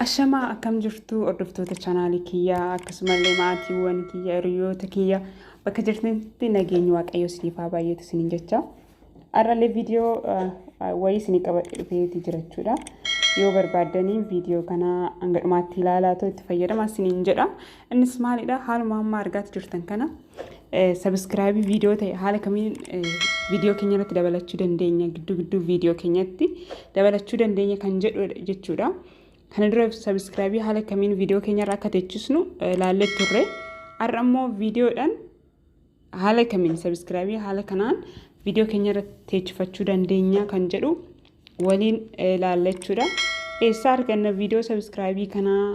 Ashamaa, akkam jirtu hordoftoota chaanaalii kiyyaa, akkasumallee maatiiwwan kiyya, hiriyoota kiyya bakka jirtanitti nageenyi Waaqayyoo isiniif haa baay'atu isiniin jecha. Har'allee viidiyoo wayii isinii qabadhee dhufeeti jira jechuudha. Yoo barbaaddanii viidiyoo kana hanga dhumaatti ilaalaa ta'u itti fayyadama isiniin jedha. Innis maalidha? Haaluma amma argaatti jirtan kana subscribe viidiyoo ta'e haala kamiin viidiyoo keenya irratti dabalachuu dandeenya, gidduu gidduu viidiyoo keenyatti dabalachuu dandeenya kan jedhu jechuudha. Kana dura subscribe haala kamiin viidiyoo keenya irra akka teechisnu ilaallee turre. Har'a immoo viidiyoodhaan haala kamiin subscribe haala kanaan viidiyoo keenya irratti teechifachuu dandeenya kan jedhu waliin ilaalla jechuudha. Eessaa arganna viidiyoo subscribe kanaa,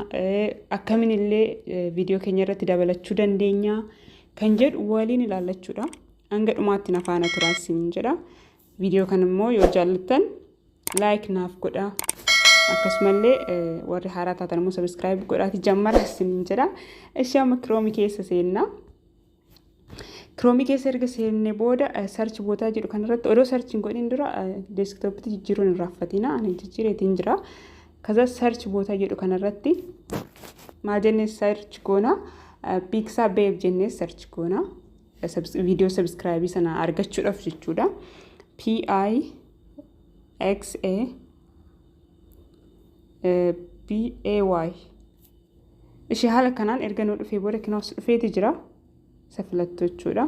akkamiin illee viidiyoo keenya irratti dabalachuu dandeenya kan jedhu waliin ilaalla jechuudha. Hanga dhumaatti na faana turaa isiniin jedha. Viidiyoo kana immoo yoo jaallattan like naaf godhaa. Akkasumallee warri haaraa taatan immoo subscribe godhaati jammara isiniin jedha. Ishee amma Chrome keessa seenna. Chrome keessa erga seenne booda search bootaa jedhu kanarratti odoo search hin godhin dura desktopitti jijjiiruun hin raaffatina. Ani jijjiireetiin jira. Kaza search bootaa jedhu kanarratti maal jennee search goona? Pixabay jennee search goona. Viidiyoo subscribe sana argachuudhaaf jechuudha. PIXABAY. Ishee haala kanaan erga nu dhufee booda kinoos dhufeeti jira. Isa filattu jechuudha.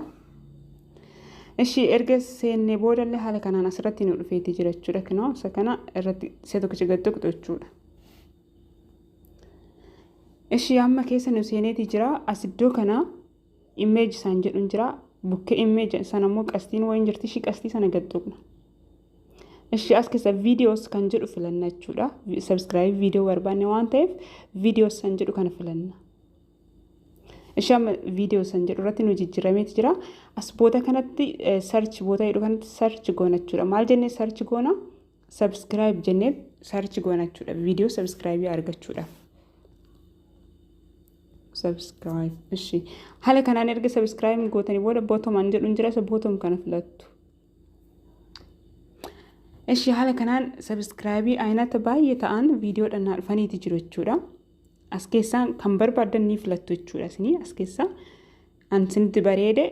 Ishee erga seennee boodallee haala kanaan asirratti nu dhufeeti jira jechuudha. Kinoo isa kana irratti isa tokkicha gad tuqxu jechuudha. Ishee amma keessa nu seeneeti jira. As iddoo kana image isaan jedhuun jira. Bukkee image sana immoo qastiin wayiin jirti. Ishee qastii sana gad tuqna. Ishee as keessa videos kan jedhu filanna jechuudha. Subscribe viidiyoo barbaanne waan ta'eef videos kan jedhu kana filanna. Ishee amma viidiyoo san jedhu irratti nu jijjiirameeti jira. As booda kanatti search boota jedhu kanatti search goona jechuudha. Maal jennee search goona? Subscribe jennee search goona jechuudha. Viidiyoo subscribe argachuudhaaf. Subscribe. Ishee haala kanaan erga subscribe gootanii booda button an jedhu jira, isa button kana filattu. Ishee haala kanaan subscribe aynata baay'ee ta'an viidiyoodhaan naa dhufaniiti jiru jechuudha. As keessaa kan barbaaddan ni filattu jechuudha. Isinii as keessaa an isinitti bareede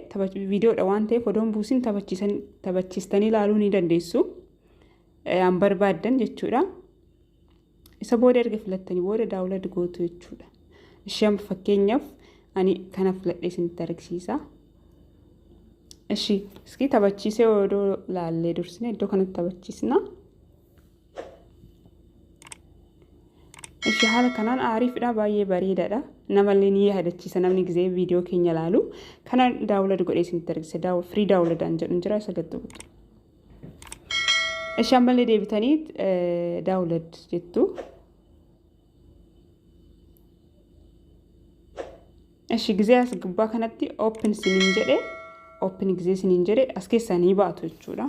viidiyoodha waan ta'eef odoon buusin taphachiistanii ilaaluu ni dandeessu. An barbaaddan jechuudha. Isa booda erga filattanii booda download gootu jechuudha. Ishee amma fakkeenyaaf ani kana filadhee isinitti agarsiisa. Ishii iski taphachiisee odoo laallee dursine iddoo kanatti taphachiisna. Ishee haala kanaan aariifidha, baay'ee bareedaadha. Namallee ni yaadachiisa namni gizee viidiyoo keenya ilaalu. Kana download godhee isinitti agarsiisa. Free download an jedhu jira, isa gad tuqxu. Ishee ammallee deebitanii download jettu. Ishee gizee as gubbaa kanatti open isiniin jedhe, open gizee isiniin jedhe as keessaa ni baatu jechuudha.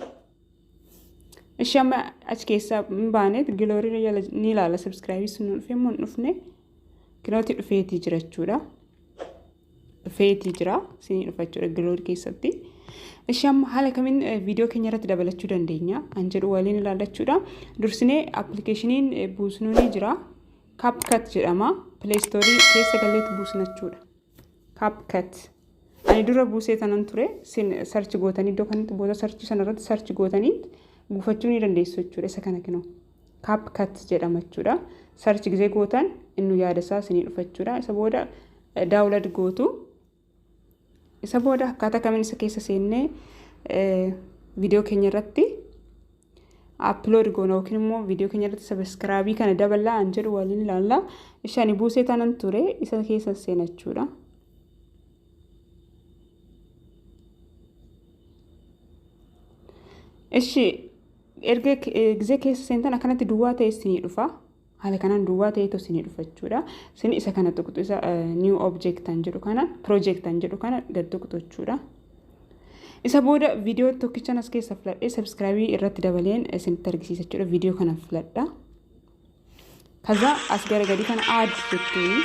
Ishee amma achi keessaa hin baaneet gallery ni ilaala, subscribe sun nu dhufee moo hin dhufne? Kinooti dhufeetii jira jechuudha. Dhufeetii jira, isinii dhufa jechuudha gallery keessatti. Ishee amma haala kamiin viidiyoo keenya irratti dabalachuu dandeenya an jedhu waliin ilaallachuudha. Dursinee appilikeeshiniin buusnuu ni jira. CapCut jedhama. Play Store keessa galleetu buusna jechuudha. CapCut. Ani dura buusee tanan ture, sin search gootanii iddoo kanatti booda search sana irratti search gootanii buufachuu ni dandeessu jechuudha. Isa kana kinoo. CapCut jedhama jechuudha. Search gizee gootan inni yaada isaa isinii dhufa jechuudha. Isa booda download gootu. Isa booda akkaataa kamiin isa keessa seennee viidiyoo keenya irratti upload goona yookiin immoo viidiyoo keenya irratti subscribe kana dabalaa an jedhu waliin ilaalla. Ishee ani buusee tanan ture, isa keessa seena jechuudha. Ishi erga gizee keessa seentan akkanatti duwwaa ta'e isinii dhufa. Haala kanaan duwwaa ta'etu isinii dhufa jechuudha. Isin isa kana tuqxu, isa new object an jedhu kana, project an jedhu kana gad tuqxu jechuudha. Isa booda viidiyoo tokkichan as keessa filadhee subscribe irratti dabaleen isinitti argisiisa jechuudha. Viidiyoo kana filadha. Kaza as gara gadii kana add jettuuni.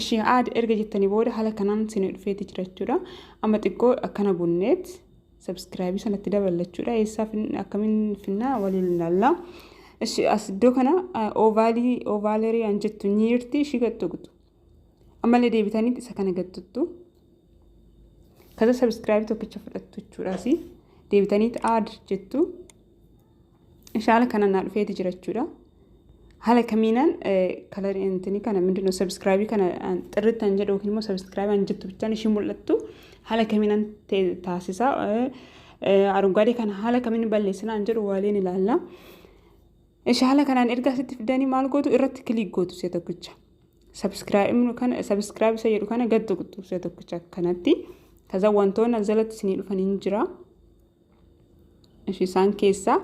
Ishee add erga jettanii booda haala kanaan isinii dhufeeti jira jechuudha. Amma xiqqoo akkana bunneet subscribe sanatti dabalachuudha. Eessaa akkamiin finnaa waliin ilaalla. As iddoo kana overlay an jettu ni jirti, ishii gad tuqxu. Ammallee deebitanii isa kana gad tuqxu. Kaza subscribe tokkicha fudhattu jechuudhaas deebitanii add jettu. Haala kana naa dhufeeti jira jechuudha. Haala kamiinaan colorii intini kana mindinoo subscribe kana xirritti an jedhu yookiin immoo subscribe an jettu bichaan ishii mul'attu haala kamiinaan taasisa. Arungaadee kana haala kamiin balleessina an jedhu waliin ilaalla. Ishee haala kanaan erga asitti fidanii maal gootu? Irratti click gootu si'a tokkicha. Subscribe kana, subscribe isa jedhu kana gad tuqxu si'a tokkicha akkanatti. Kaza wantoonni jalatti isinii dhufan hin jira. Ishee isaan keessaa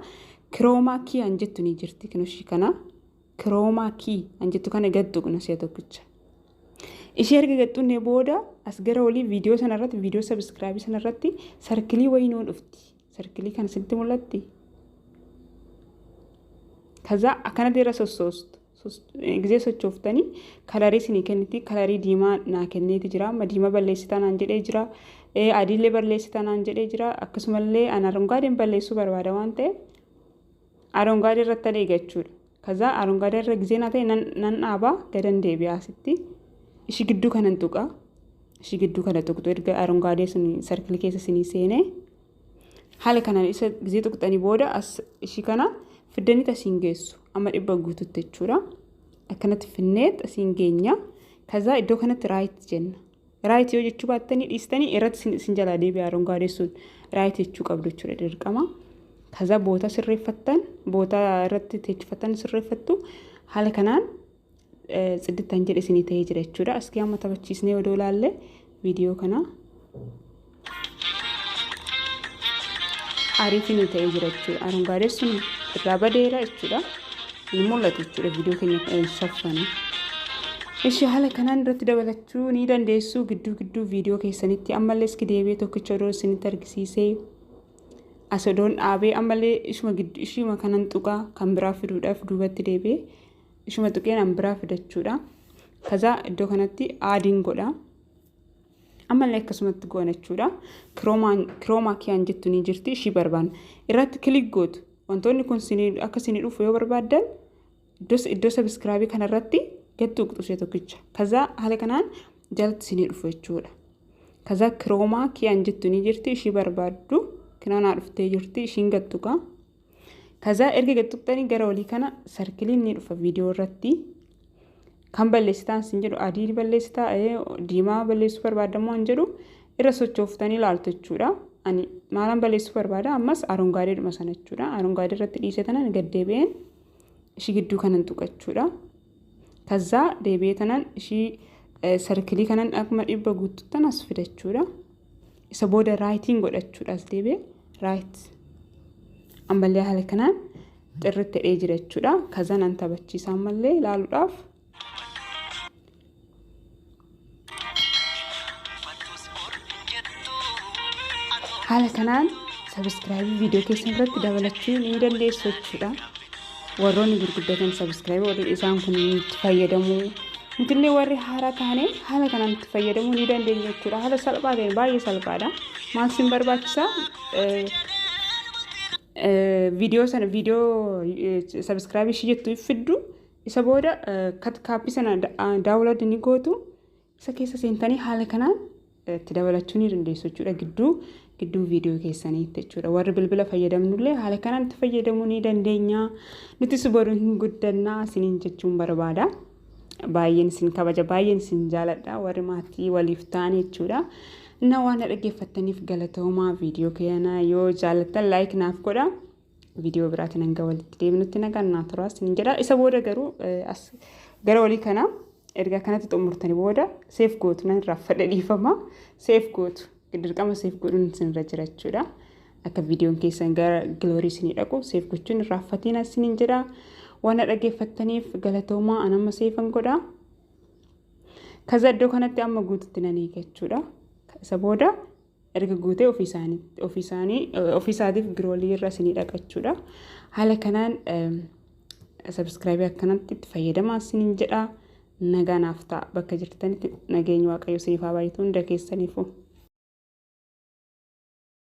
chroma key an jettu ni jirti. Kun ishii kana chroma key an jettu kana gad tuqna si'a tokkicha. Ishee erga gad tuqnee booda as gara olii viidiyoo sanarratti, viidiyoo subscribe sanarratti circle wayii nuu dhufti. Circle kana sitti mul'atti. Kaza akkanatti irra sossoostu. Gizee sochooftanii colorii isinii kenniti. Colorii diimaa naa kenneeti jira. Amma diimaa balleessitaa naan jedhee jira. Adiillee balleessitaa naan jedhee jira. Akkasumallee an arongaadeen balleessuu barbaada waan ta'eef arongaadee irratti adeega jechuudha. Kaza arongaadee irra gizee naa ta'e nan dhaabaa, gadan deebi'aa asitti. Ishii gidduu kanan tuqa. Ishii gidduu kana tuqxu erga arongaadee sun circle keessa isinii seenee. Haala kanaan isa gizee tuqxanii booda as ishii kana fiddanii asiin geessu. Amma 100 guututti jechuudha. Akkanatti finneet asiin geenya. Kaza iddoo kanatti right jenna. Right yoo jechuu baattanii dhiistanii irratti isin jalaa deebi'a arongaadee sun, right jechuu qabdu jechuudha dirqama. Kaza boota sirreeffattan, boota irratti teechifattan sirreeffattu. Haala kanaan tsiddittan jedhe isinii ta'ee jira jechuudha. Askii amma taphachiisnee odoo ilaalle viidiyoo kana ariifinii ta'ee jira jechuudha. Arongaadee sun irraa badeera jechuudha. Ni mul'atu jechuudha, viidiyoo keenya shaffana. Ishee haala kanaan irratti dabalachuu ni dandeessu gidduu gidduu viidiyoo keessanitti. Ammallee iski deebi'ee tokkicha odoo isinitti argisiisee, as odoon dhaabee, ammallee ishuma gidduu ishuma kanan tuqaa kan biraa fiduudhaaf duubatti deebi'ee ishuma tuqeen an biraa fidachuudha. Kaza iddoo kanatti addiin godha. Ammallee akkasumatti goona jechuudha. Chroma keyan jettu ni jirti, ishii barbaanna. Irratti click gootu. Wantoonni kun akka isinii dhufu yoo barbaaddan iddoo subscribe kanarratti gad tuqxu ishee tokkicha. Kaza haala kanaan jalatti isinii dhufu jechuudha. Kaza chroma keyan jettu ni jirti, ishii barbaaddu, kinaanaa dhuftee jirti, ishiin gad tuqa. Kaza erga gad tuqxanii gara olii kana circleiin ni dhufa viidiyoo irratti. Kan balleessitaan sin jedhu, adii balleessitaa, diimaa balleessuu barbaaddamoo hin jedhu irra sochooftanii ilaaltu jechuudha. Ani maalaan balleessuu barbaada? Ammas arongaadheedhuma sana jechuudha. Arongaadee irratti dhiisee tanan gad deebi'een ishii gidduu kanan tuqa jechuudha. Kazzaa deebi'ee tanan ishii circle kanan akkuma 100 guuttuttan as fida jechuudha. Isa booda rightiin godhachuudha, as deebi'ee right. Ammallee haala kanaan xirritti hidhee jira jechuudha. Kaza nan taphachiisa ammallee ilaaluudhaaf. Haala kanaan subscribe viidiyoo keessan irratti dabalachuu ni dandeessu jechuudha. Warroonni gurguddatan subscribe warri isaan kun itti fayyadamuu, nutillee warri haaraa taane haala kanaan itti fayyadamuu ni dandeenya jechuudha. Haala salphaa ta'een, baay'ee salphaadha. Maal sin barbaachisaa? Viidiyoo sana, viidiyoo subscribe ishii jettu fiddu, isa booda kaappii sana download ni gootu, isa keessa seentanii haala kanaan itti dabalachuu ni dandeessu jechuudha, gidduu gidduu viidiyoo keessaniitti jechuudha. Warri bilbila fayyadamnullee haala kanaan itti fayyadamuu ni dandeenya. Nutis boru hin guddannaa isiniin jechuun barbaada. Baay'een isin kabaja, baay'een isin jaaladha, warri maatii waliif ta'an jechuudha. Na waan na dhaggeeffattaniif galatoomaa. Viidiyoo kana yoo jaallattan like naaf godha. Viidiyoo biraatiin hanga walitti deebinutti nagaan naa turaa isin jedha. Isa booda garuu as gara olii kana erga kanatti xumurtanii booda save gootu. Nan irraanfadhe, dhiifama. Save gootu. Dirqama save godhuun isinirra jira jechuudha. Akka viidiyoon keessan gara gallery isinii dhaqu save gochuun irraanfatiin isiniin jedha. Waan na dhaggeeffattaniif galatoomaa. An amma savean godha. Kaza iddoo kanatti amma guututti nan eega jechuudha. Isa booda erga guutee ofii isaatiif gallery irra isinii dhaqa jechuudha. Haala kanaan subscribe akkanatti itti fayyadamaa isiniin jedha. Nagaa naaf ta'a, bakka jirtanitti nageenyi Waaqayyo isiniif haa baay'atu hunda keessaniifuu.